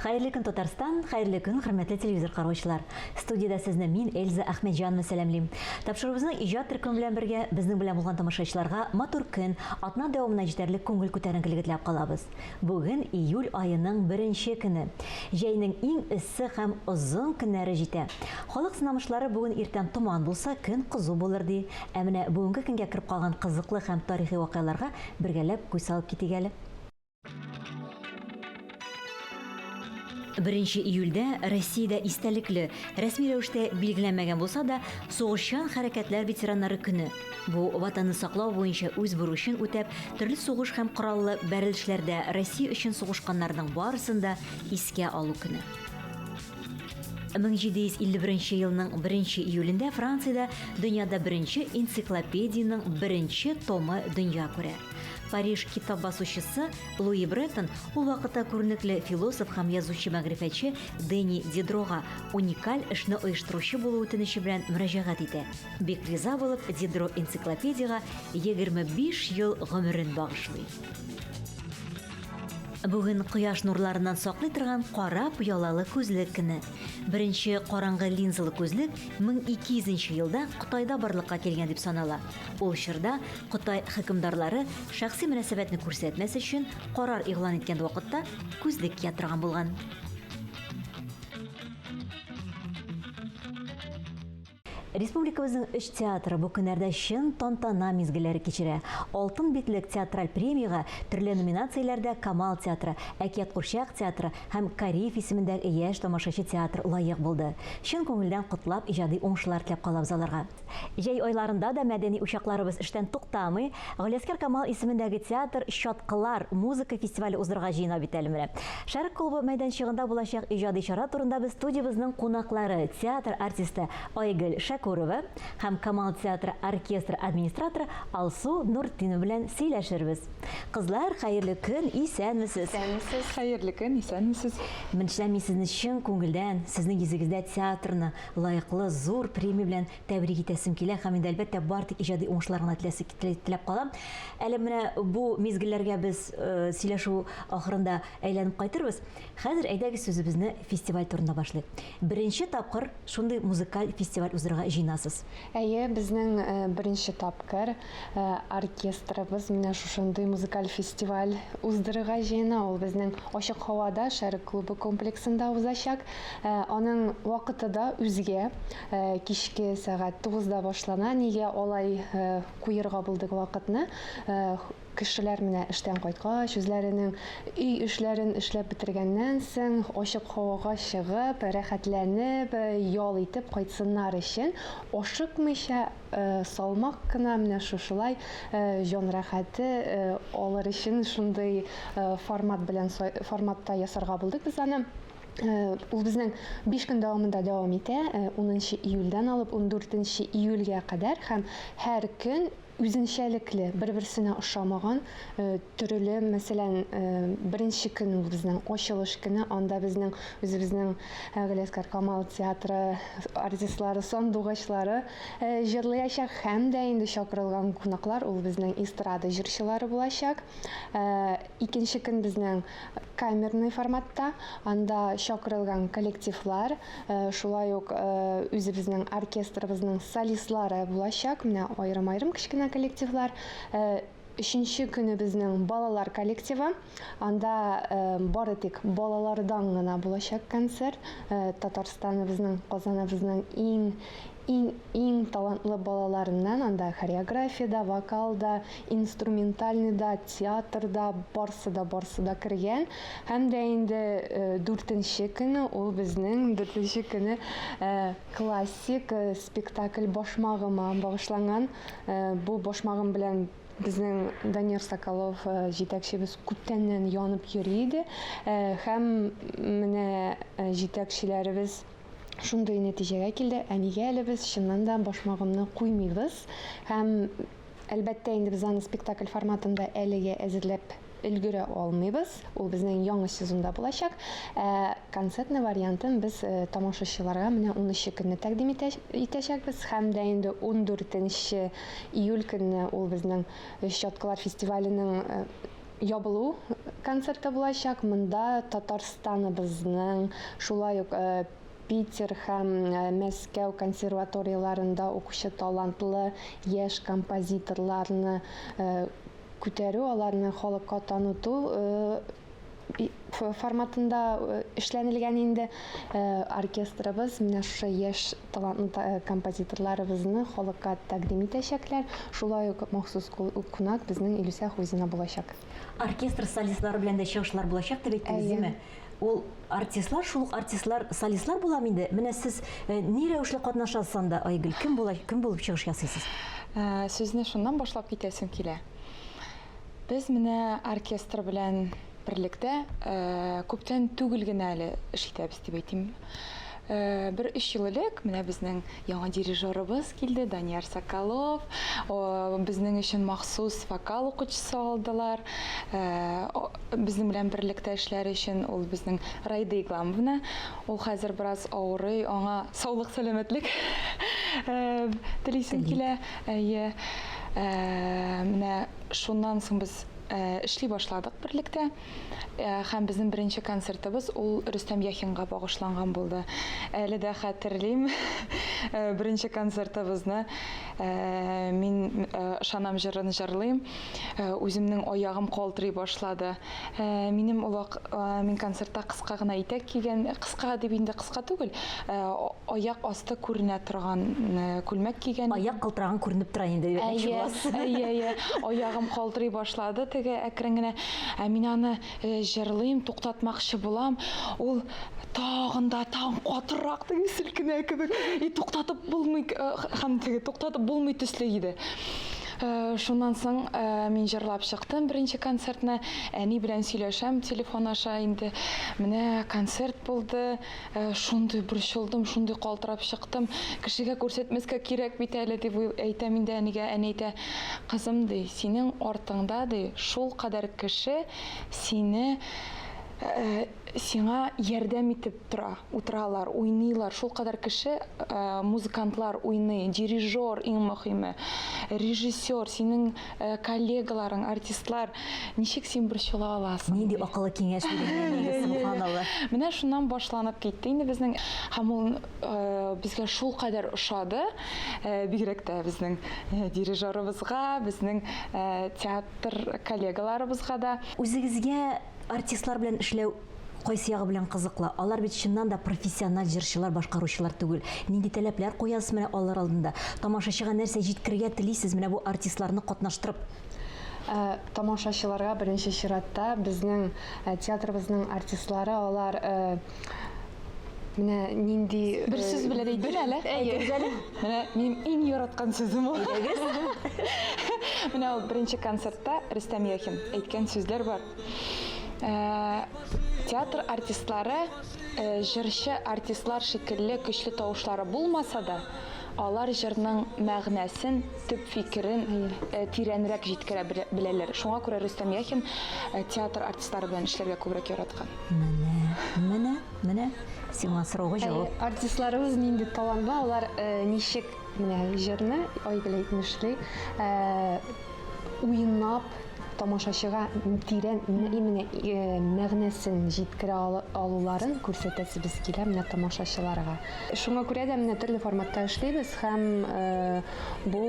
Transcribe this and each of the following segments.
Хәерле көн, Татарстан, хәерле көн, хөрмәтле телевизор караучылар. Студиядә сезне мин, Эльза Әхмәтҗанова сәламлим. Тапшыруыбызның иҗат төркеме белән бергә безнең белән булган тамашачыларга матур көн, атна дәвамына җитәрлек күңел күтәренкелеге теләп калабыз. Бүген июль аеның беренче көне. Җәйнең иң эссе һәм озын көннәре җитә. Халык сынамышлары бүген иртән томан булса, көн кызу булыр ди. Ә менә бүгенге көнгә кереп калган кызыклы һәм тарихи вакыйгаларга бергәләп күз салып китик әле. Беренче июльдә Россиядә истәлекле, рәсми рәвештә билгеләнмәгән булса да, сугышчан хәрәкәтләр ветераннары көне. Бу Ватанны саклау буенча үз бурычын үтәп, төрле сугыш һәм кораллы бәрелешләрдә Россия өчен сугышканнарның барысын да искә алу көне. 1751 елның 1 июлендә Франциядә дөньяда беренче энциклопедиянең беренче томы дөнья күрә. Париж китап басучысы Луи Бретон ул вакытта күренекле философ һәм язучы-мәгърифәтче Дени Дидрога уникаль эшне оештыручы булу үтенече белән мөрәҗәгать итә. Бик риза булып, Дидро энциклопедиягә 25 ел гомерен багышлый. Бүген кояш нурларыннан саклый торган кара пыялалы күзлек көне. Беренче караңгы линзалы күзлек 1200 нче елда Кытайда барлыкка килгән дип санала. Ул чорда Кытай хөкемдарлары шәхси мөнәсәбәтне күрсәтмәс өчен карар игълан иткән вакытта күзлек кия торган булган. Республикабызның өч театры бу көннәрдә чын тантана мизгелләре кичерә. Алтын битлек театраль премиягә төрле номинацияләрдә Камал театры, Әкият курчак театры һәм Кариев исемендәге яшь тамашачы театры лаек булды. Чын күңелдән котлап, иҗади уңышлар теләп калабыз аларга. Җәй айларында да мәдәни учакларыбыз эштән туктамый. Галиәсгар Камал исемендәге театр Чаткылар музыка фестивале уздырырга җыена бит әле менә. Шәрык клубы мәйданчыгында булачак иҗади чара турында без студиябезнең кунаклары, театр артисты Айгөл Шәкүрова һәм Камал театры оркестры администраторы Алсу Нуртдинова белән сөйләшербез. Кызлар, хәерле көн, исәнмесез! Исәнмесез! Хәерле көн, исәнмесез! Беренчедән, мин сезне чын күңелдән, сезнең йөзегездә театрны лаеклы зур премия белән тәбрик итәсем килә һәм инде, әлбәттә, бар тик иҗади уңышлар гына теләсе теләп калам. Әле менә бу мизгелләргә без э, сөйләшү ахырында әйләнеп кайтырбыз. Хәзер әйдәгез сүзебезне фестиваль турында башлыйк. Беренче тапкыр шундый музыкаль фестиваль уздырырга җыенасыз. Әйе, безнең э, беренче тапкыр э, оркестрыбыз менә шушындый музыкаль фестиваль уздырырга җыена. Ул безнең ачык һавада Шәрык клубы комплексында узачак. Аның вакыты да үзгә, кичке сәгать тугызда башлана. Нигә алай куерга булдык вакытны? Кешеләр менә эштән кайткач, үзләренең өй эшләрен эшләп бетергәннән соң, ачык һавага чыгып, рәхәтләнеп, ял итеп кайтсыннар өчен, ашыкмыйча, салмак кына менә шушылай җан рәхәте алыр өчен шундый формат белән форматта ясарга булдык без аны. Ул безнең 5 көн дәвамында дәвам итә, 10 июльдән алып 14 июльгә кадәр һәм һәр көн үзенчәлекле, бер-берсенә ошамаган төрле, мәсәлән, беренче көн ул безнең ачылыш көне, анда безнең үзебезнең Галиәсгар Камал театры артистлары, сандугачлары җырлыячак һәм дә инде чакырылган кунаклар ул безнең эстрада җырчылары булачак. Икенче көн безнең камерный форматта, анда чакырылган коллективлар, шулай ук үзебезнең оркестрыбызның солистлары булачак, менә аерым-аерым кечкенә коллективлар. Өченче көне безнең балалар коллективы, анда бары тик балалардан гына булачак концерт. Татарстаныбызның, Казаныбызның иң Иң, иң талантлы балаларыннан анда хореография да, вокал да, инструментальный да, театр да, барсы да, барсы да кергән. Һәм дә инде дүртенче көне, ул безнең дүртенче көне классик спектакль Башмагыма багышланган. Бу Башмагым белән безнең Данир Соколов җитәкчебез күптәннән янып йөри иде. Һәм менә җитәкчеләребез шундый нәтиҗәгә килде, ә нигә әле без чыннан да башмагымны куймыйбыз? Һәм, әлбәттә, инде без аны спектакль форматында әлегә әзерләп өлгерә алмыйбыз. Ул безнең яңа сезонда булачак. Ә концертный вариантын без э, тамашачыларга менә 13 көнне тәкъдим итәчәкбез һәм дә инде 14 июль көнне ул безнең Чаткылар фестиваленең э, ябылу концерты булачак. Монда Татарстаныбызның, шулай ук Питер һәм Мәскәү консерваторияләрендә укучы талантлы яшь композиторларны күтәрү, аларны халыкка таныту форматында эшләнелгән инде. Оркестрыбыз менә шушы яшь талантлы композиторларыбызны халыкка тәкъдим итәчәкләр. Шулай ук махсус кунак безнең Илүсә Хуҗина булачак. Оркестр солистлары белән дә чыгышлар булачак дип әйттегез, димме? Ул артистлар, шул ук артистлар, солистлар буламы инде? Менә сез ни рәвешле катнашасыз анда, Айгөл? Кем була, кем булып чыгыш ясыйсыз? Сүзне шуннан башлап китәсем килә. Без менә оркестр белән берлектә күптән түгел генә әле эш итәбез дип әйтим. Бер өч ел элек менә безнең яңа дирижерыбыз килде, Данияр Соколов. Безнең өчен махсус вокал укучысы алдылар. Безнең белән берлектә эшләр өчен ул безнең Райда Игламовна. Ул хәзер бераз авырый, аңа саулык-сәламәтлек телисем килә. Әйе. Менә шуннан соң без эшли башладык берлектә. Һәм безнең беренче концертыбыз ул Рөстәм Яхинга багышланган булды. Әле дә хәтерлим, беренче концертыбызны мин Ышанам җырын җырлыйм. Үземнең аягым калтырый башлады. Минем ул вак мин концертта кыска гына итәк кигән, кыска дип инде кыска түгел, аяк асты күренә торган күлмәк кигән. Аяк калтыраган күренеп тора инде, дип әйтмәкче буласыз. Әйе, әйе, аягым калтырый башлады теге әкрен генә. Ә мин аны җырлыйм, туктатмакчы булам, ул тагын да тагын катырак теге селкенә кебек. И туктатып булмый һәм теге туктатып булмый төсле иде. Шуннан соң мин җырлап чыктым беренче концертны. Әни белән сөйләшәм телефон аша инде. Менә концерт булды. Шундый борчылдым, шундый калтырап чыктым. Кешегә күрсәтмәскә кирәк бит әле, дип әйтәм инде әнигә. Әни әйтә, кызым, ди, синең артыңда, ди, шулкадәр кеше сине сиңа ярдәм итеп тора, утыралар, уйныйлар. Шулкадәр кеше, музыкантлар уйный, дирижер иң мөһиме, режиссер, синең коллегаларың, артистлар. Ничек син борчыла аласың? Нинди акыллы киңәш биргән инде, сөбханалла. Менә шуннан башланып китте инде безнең. Һәм ул безгә шулкадәр ошады, бигрәк тә безнең дирижерыбызга, безнең театр коллегаларыбызга да. Үзегезгә артистлар белән эшләү кайсы ягы белән кызыклы? Алар бит чыннан да профессиональ җырчылар, башкаручылар түгел. Нинди таләпләр куясыз менә алар алдында? Тамашачыга нәрсә җиткерергә телисез менә бу артистларны катнаштырып? Ә, тамашачыларга беренче чиратта безнең э, театрыбызның артистлары алар э, менә нинди Бер сүз белән әйтим әле. Әйтегез әле. Менә минем иң яраткан сүзем ул. Менә ул беренче концертта Рөстәм Яхин әйткән сүзләр бар. Э, театр артистлары э, җырчы артистлар шикелле көчле тавышлары булмаса да, алар җырның мәгънәсен, төп фикерен э, тирәнрәк җиткерә беләләр. Шуңа күрә Рөстәм Яхин театр артистлары белән эшләргә күбрәк яраткан. Менә, менә, менә сиңа сорауга җавап. Артистларыбыз нинди талантлы, алар ничек менә җырны, Айгөл әйтмешли, уйнап тамашачыга тирән именно мәгънәсен җиткерә алуларын күрсәтәсебез килә менә тамашачыларга. Шуңа күрә дә менә төрле форматта эшлибез һәм бу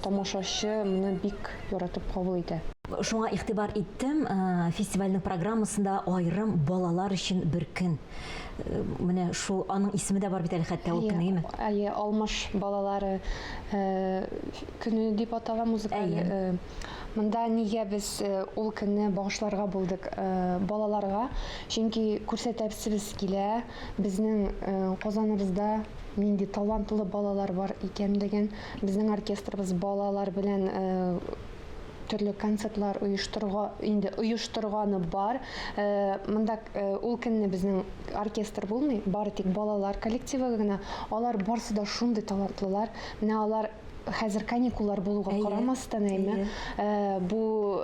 тамашачы моны бик яратып кабул итә. Шуңа игътибар иттем, фестивальнең программасында аерым балалар өчен бер көн. Менә шул аның исеме дә бар бит әле хәтта ул көннең, әйеме? Әйе, Алмаш балалары көне дип атала музыкаль. Монда нигә без ул көнне багышларга булдык балаларга? Чөнки күрсәтәсебез килә, безнең Казаныбызда нинди талантлы балалар бар икәнлеген. Безнең оркестрыбыз балалар белән төрле концертлар оештырга инде оештырганы бар. Монда ул көнне безнең оркестр булмый, бары тик балалар коллективы гына. Алар барсы да шундый талантлылар. Менә алар хәзер каникуллар булуга карамастан, әйме, бу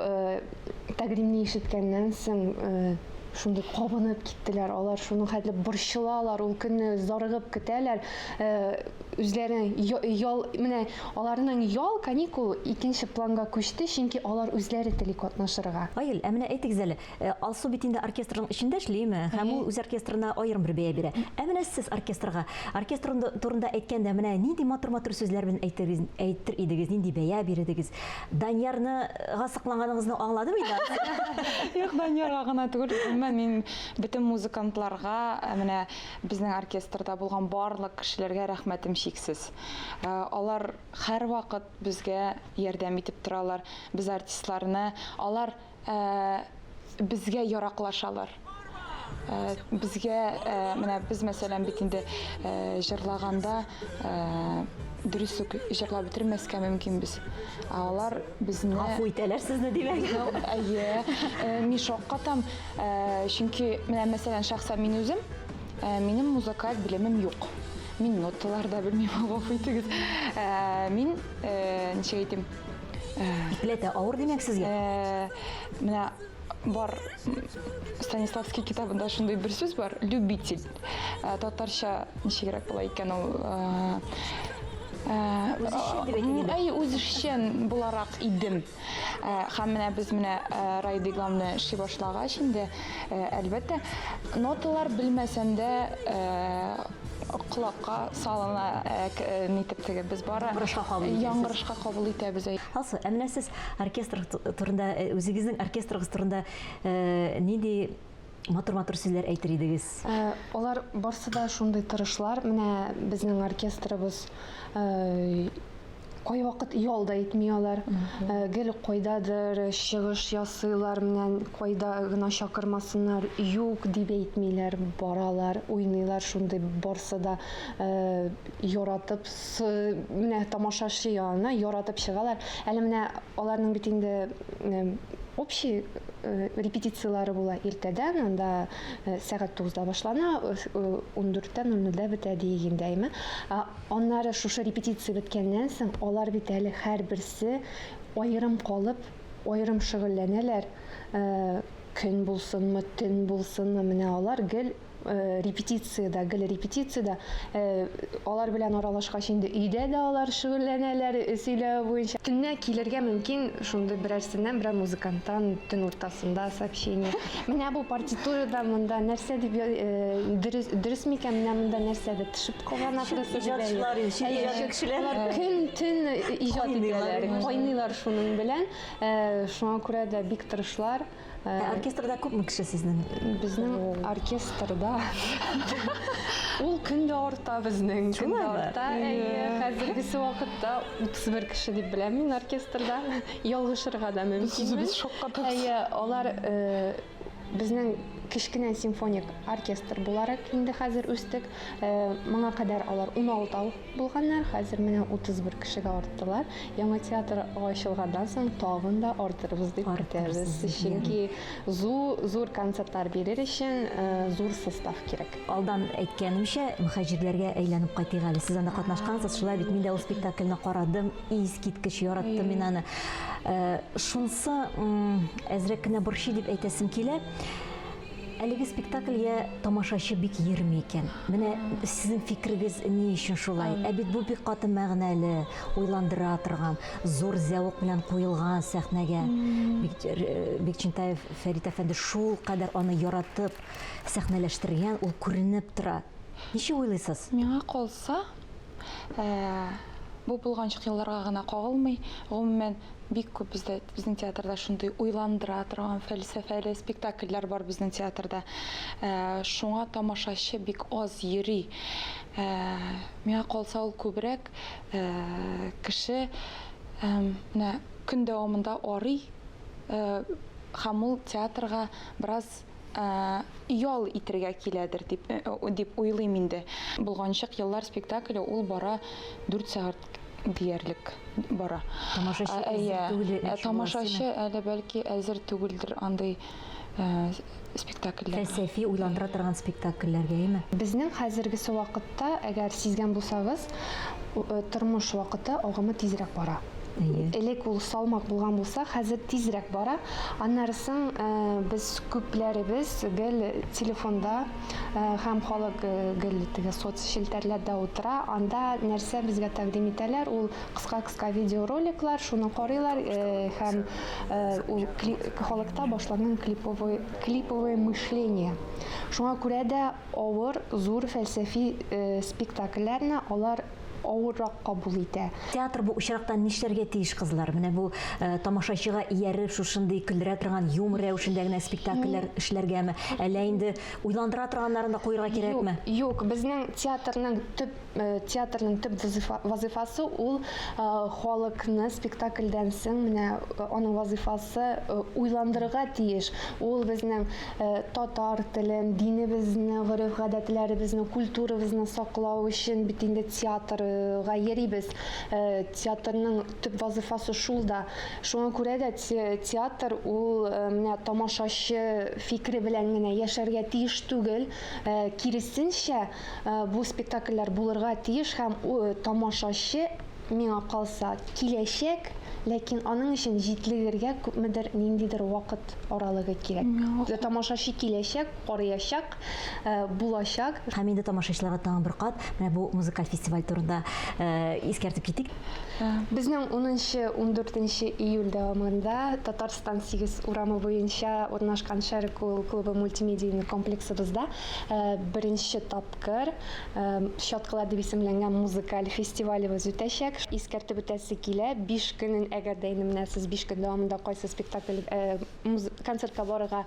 тәкъдимне ишеткәннән соң шундый кабынып киттеләр. Алар шуның хәтле борчылалар, ул көнне зарыгып көтәләр. Үзләренең ял, менә аларның ял, каникул икенче планга күчте, чөнки алар үзләре тели катнашырга. Аел, ә менә әйтегез әле, Алсу бит инде оркестрның эчендә эшлиме? Һәм ул үз оркестрына аерым бер бәя бирә. Ә менә сез оркестрга, оркестр турында әйткәндә, менә нинди матур-матур сүзләр белән әйтер, әйтер идегез, нинди бәя бирер идегез? Даниярныга сокланганыгызны аңладым инде. Юк, Даниярга гына түгел, гомумән, мин бөтен музыкантларга, менә Безнең оркестрда булган барлык кешеләргә рәхмәтем чиксез. Алар һәрвакыт безгә ярдәм итеп торалар. Без артистларны, алар безгә яраклашалар. Безгә, менә без, мәсәлән, бит инде җырлаганда дөрес үк җырлап бетермәскә мөмкинбез. Ә алар безне... Гафу итәләр сезне, димәк. Әйе. Мин шаккатам. Чөнки, менә, мәсәлән, шәхсән мин үзем, минем музыкаль белемем юк. Мин ноталар да белмим, гафу итегез. Мин, ничек әйтим? Ипләтә авыр димәк сезгә? Менә бар Станиславский китабында шундый бер сүз бар, любитель. Татарча ничегрәк була икән ул? Үзешчән дип әйтик инде. Әй, үзешчән буларак идем. Һәм менә без менә Райды главны эшли башлагач инде, әлбәттә, ноталар белмәсәм дә колакка салына нитеп теге без бары Яңгырашка кабул итәсез. Яңгырашка кабул итәбез. Алсу, ә менә сез оркестр турында, үзегезнең оркестрыгыз турында нинди матур-матур сүзләр әйтер идегез? Алар барсы да шундый тырышлар. Менә безнең оркестрыбыз Кайвакыт ял да итми алар. Гел кайдадыр чыгыш ясыйлар, менә кайда гына чакырмасыннар, юк дип әйтмиләр, баралар, уйныйлар шундый барсы да яратып, менә тамашачы янына яратып чыгалар. Әле менә аларның бит инде общий репетицияләре була иртәдән, анда сәгать тугызда башлана, ундүрттә ноль-нольдә бетә диек инде, әйме. Аннары шушы репетиция беткәннән соң, алар бит әле һәрберсе аерым калып, аерым шөгыльләнәләр. Көн булсынмы, төн булсынмы, менә алар гел репетициядә, гел репетициядә. Алар белән аралашкач инде өйдә дә алар шөгыльләнәләр сөйләве буенча. Төнлә килергә мөмкин шундый берәрсеннән, берәр музыканттан төн уртасында сообщение. Менә бу партитурада монда нәрсә дип дөрес, дөрес микән, менә монда нәрсәдер төшеп Калган ахрысы дип Иҗатчылар инде, чөнки иҗатчы кешеләр. Алар көн-төн иҗат итәләр, кайныйлар шуның белән. Шуңа күрә дә бик тырышлар. Ә оркестрда күпме кеше сезнең? Безнең оркестрда ул көн дә арта безнең. Көн дә арта. Әйе, хәзергесе вакытта 31 кеше дип беләм мин оркестрда. Ялгышырга да мөмкин. Без үзебез шаккатабыз. Әйе, алар Безнең кечкенә симфоник оркестр буларак инде хәзер үстек. Моңа кадәр алар уналтау булганнар, хәзер менә 31 кешегә арттылар. Яңа театр ачылганнан соң тагын да артырбыз дип көтәбез. Чөнки зур концертлар бирер өчен зур состав кирәк. Алдан әйткәнемчә, мөхаҗирләргә әйләнеп кайтыйк әле. Сез анда катнашкансыз, шулай бит? Мин дә ул спектакльне карадым, искиткеч яраттым мин аны. Шунсы әзрәк кенә борчый дип әйтәсем килә. Әлеге спектакльгә тамашачы бик йөрми икән. Менә сезнең фикерегез ни өчен шулай? Ә бит бу бик каты мәгънәле, уйландыра торган, зур зәвык белән куелган сәхнәгә. Бикчәнтаев Фәрит әфәнде шул кадәр аны яратып сәхнәләштергән, ул күренеп тора. Ничек уйлыйсыз? Миңа калса, бу болганчык елларга гына кагылмый. Гомумән, бик күп бездә, безнең театрда шундый уйландыра торган фәлсәфәле спектакльләр бар безнең театрда. Шуңа тамашачы бик аз йөри. Миңа калса, ул күбрәк кеше менә көн дәвамында арый һәм ул театрга бераз ял итергә киләдер дип дип уйлыйм инде. Болганчык еллар спектакле ул бара дүрт сәгать диярлек бара. Тамашачы әзер түгел Ә тамашачы әле бәлки әзер түгелдер андый спектакльләргә. Фәлсәфи уйландыра торган спектакльләргә, әйеме? Безнең хәзергесе вакытта, әгәр сизгән булсагыз, тормыш вакыты агымы тизрәк бара. Элек ул салмак булган булса, хәзер тизрәк бара. Аннары соң без күпләребез гел телефонда һәм халык гел теге соцчелтәрләрдә утыра. Анда нәрсә безгә тәкъдим итәләр, ул кыска-кыска видеороликлар, шуны карыйлар һәм ул халыкта башланган клиповый, клиповое мышление. Шуңа күрә дә авыр, зур фәлсәфи спектакльләрне алар авыррак кабул итә. Театр бу очракта нишләргә тиеш, кызлар? Менә бу тамашачыга ияреп, шушындый көлдерә торган юмор рәвешендә генә спектакльләр эшләргәме? Әллә инде уйландыра торганнарын да куерга кирәкме? Юк, безнең театрның төп театрның төп вазыйфасы ул халыкны спектакльдән соң менә аның вазыйфасы уйландырырга тиеш. Ул безнең Татар телен, динебезне, гореф-гадәтләребезне, культурабызны саклау өчен бит инде театрга йөрибез. Театрның төп вазыйфасы шул да. Шуңа күрә дә театр ул менә тамашачы фикере белән генә яшәргә тиеш түгел. Киресенчә, бу спектакльләр булырга тиеш һәм тамашачы Миңа калса, киләчәк, ләкин аның өчен җитлегергә күпмедер ниндидер вакыт аралыгы кирәк. Тамашачы киләчәк, карыячак, булачак. Һәм инде тамашачыларга тагын бер кат менә бу музыкаль фестиваль турында искәртеп китик. Безнең унынчы, ундүртенче июль дәвамында Татарстан 8 урамы буенча урнашкан Шәрык клубы мультимедийный комплексыбызда беренче тапкыр Чаткылар дип исемләнгән музыкаль фестивалебез үтәчәк. Искәртеп үтәсе килә, 5 көнен, әгәр дә инде менә сез 5 көн дәвамында кайсы спектакль, концертка барырга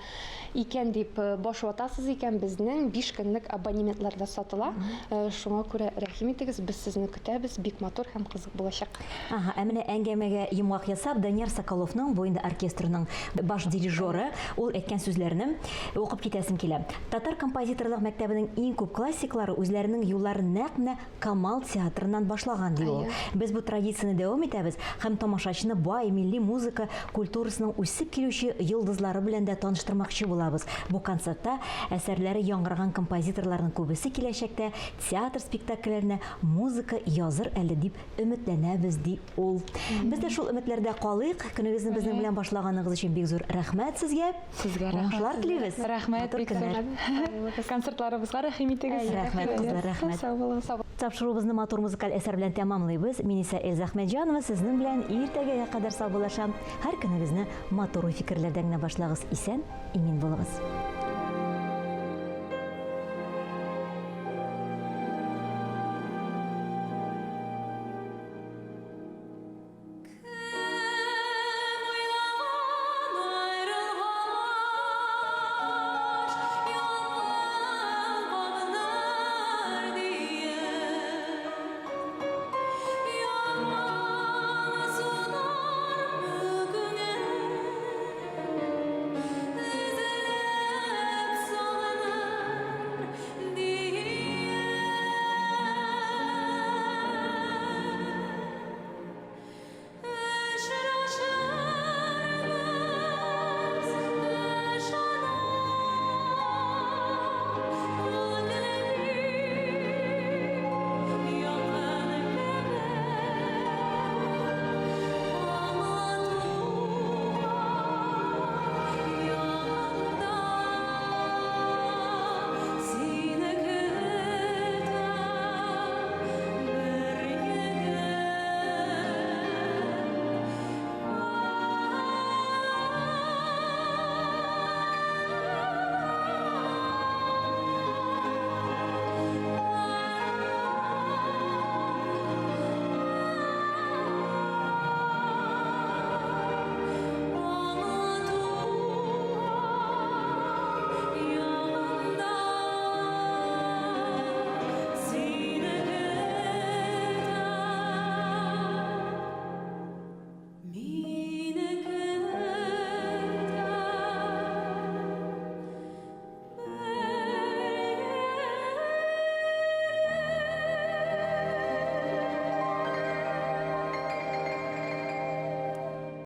икән дип баш ватасыз икән, безнең 5 көнлек абонементлар да сатыла. Шуңа күрә рәхим итегез, без сезне көтәбез, бик матур һәм кызык булачак. Ага, ә менә әңгәмәгә йомгак ясап, Данияр Соколовның, бу инде оркестрның баш дирижеры, ул әйткән сүзләрне укып китәсем килә. Татар композиторлык мәктәбенең иң күп классиклары үзләренең юлларын нәкъ менә Камал театрыннан башлаган, ди ул. Без бу традицияне дәвам итәбез һәм тамашачыны бай милли музыка культурасының үсеп килүче йолдызлары белән дә таныштырмакчы булабыз. Бу концертта әсәрләре яңгыраган композиторларның күбесе киләчәктә театр спектакльләренә музыка языр әле дип өметләнәбез, ди ул. Без дә шул өметләрдә калыйк. Көнегезне безнең белән башлаганыгыз өчен бик зур рәхмәт сезгә. Сезгә рәхмәт. Уңышлар телибез. Рәхмәт, бик зур. Концертларыбызга рәхим итегез. Рәхмәт, кызлар, рәхмәт. Сау булыгыз. Тапшыруыбызны матур музыкаль әсәр белән тәмамлыйбыз. Мин исә Эльза Әхмәтҗанова сезнең белән иртәгәгә кадәр саубуллашам. Һәр көнегезне матур уй-фикерләрдән генә башлагыз. Исән, имин булыгыз.